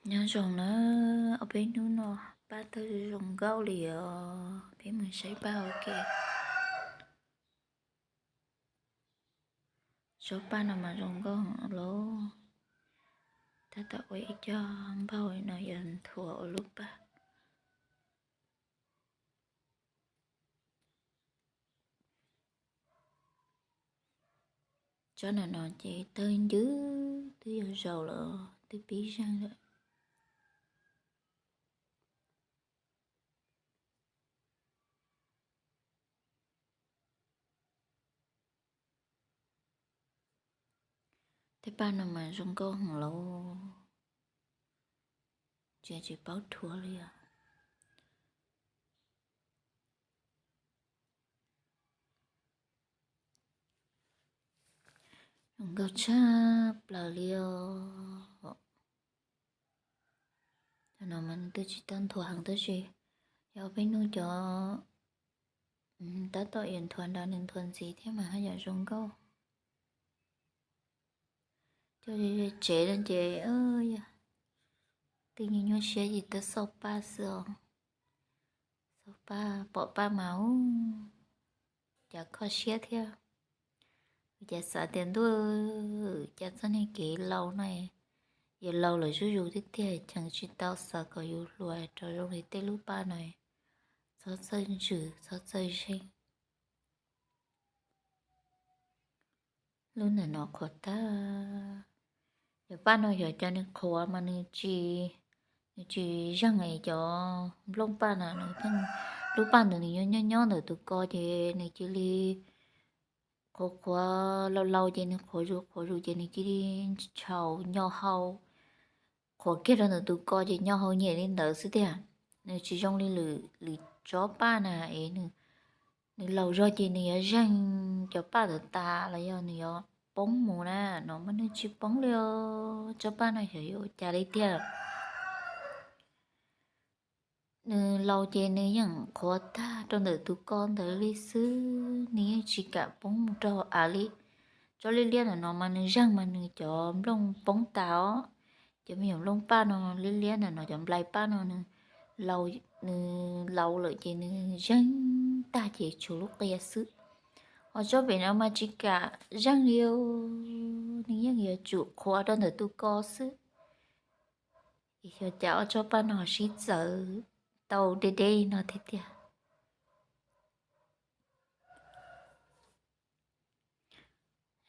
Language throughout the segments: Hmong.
Nyob zoo na, ob peb hnub no paj tawg zoo nkauj li os, peb mus saib paj ua ke. Tsob paj no mas zoo nkauj heev lauj. Tab tom ua ib co npaug no yuav nthuav ua lub paj. Tsob no no ces tawg ncwb twb yuav zaus lawm, twb pib zeeg lawm. Tej paj no mas zoo nkauj heev lauj, tsis tsis paub rhuav li os. Zoo nkauj tshaj plaws li os. Cov no mas nws twb tsis tau nthuav heev tab sis yog peb hnub cov tab tom yuav nthuav nrad nws nthuav ntxiv thiab mas haj yam zoo nkauj. Cov ze tsev no ces yog twb nyuaj nyuaj siab ces twb xauj paj xwb os. Xauj paj pom paj mas ua cas kho siab thiab. Ua cas xav tias ntuj, cas txoj niag kev laus no yuav laus lawm zuj zus tiag tiag, cheem tsis tau xav kom yus hluas rau zoo li tej lub paj no, txhob txawj ntsws txhob txawj zeeg. Lub ntawm no qhuav tag. Cov paj no yog cov nws qhuav mas nws tsis, nws tsis zeeg es cov nplooj paj na, nws pheej, lub paj ntawd nws nyob nyob nyob ntawm tus ko ces nws cia li qhuav qhuav laus laus ces nws qhuav zus qhuav zus ces nws cia li tshau nyo hau, qhuav kiag rau ntawm tus ko ces nyo hau nyem li ntawd xwb tiag. Nws tsis zoo li lwm tsob paj na es nws laus zog ces nws yuav zeeg cov paj ntawd tas los yog nws yuav poob mus na, no mas nws tsis poob li os. Tsob paj no xyov yuav ua cas li tiag. Nws laus ces nws yeej qhuav tag rau ntawm tus ko ntawd li xwb, nws yeej tsis kam poob mus rau av li. Tsob liab liab ntawm no mas nws zeeg mas nws cov nplooj poob tas os. Cov me nyuam nplooj paj no liab liab ntawm no, cov nplai paj no nws laus lawm ces nws zeeg tag ces tshuav lub qia xwb. Ho tsob pem no mas tsis kam zeeg li, nws yeej yuav tsum qhuav rau ntawm tus ko xwb. Es xyov cas ob tsob paj no sib txawv tau deb deb li no thiab tiag.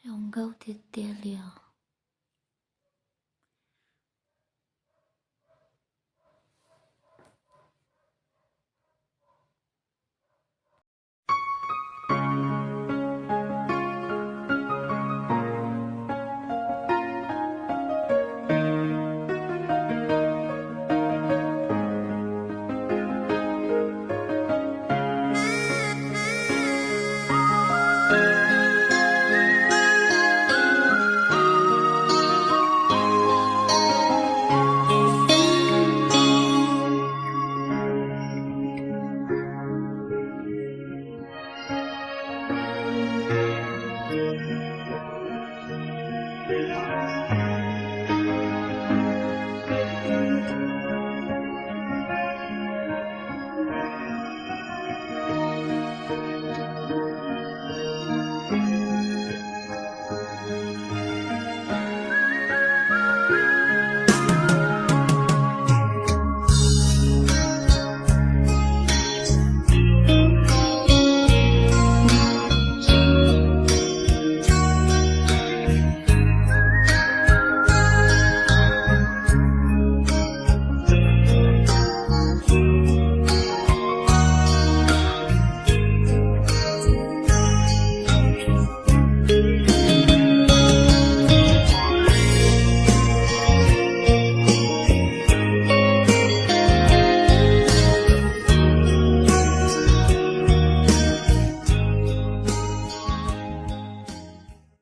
Zoo nkauj tiag tiag li os.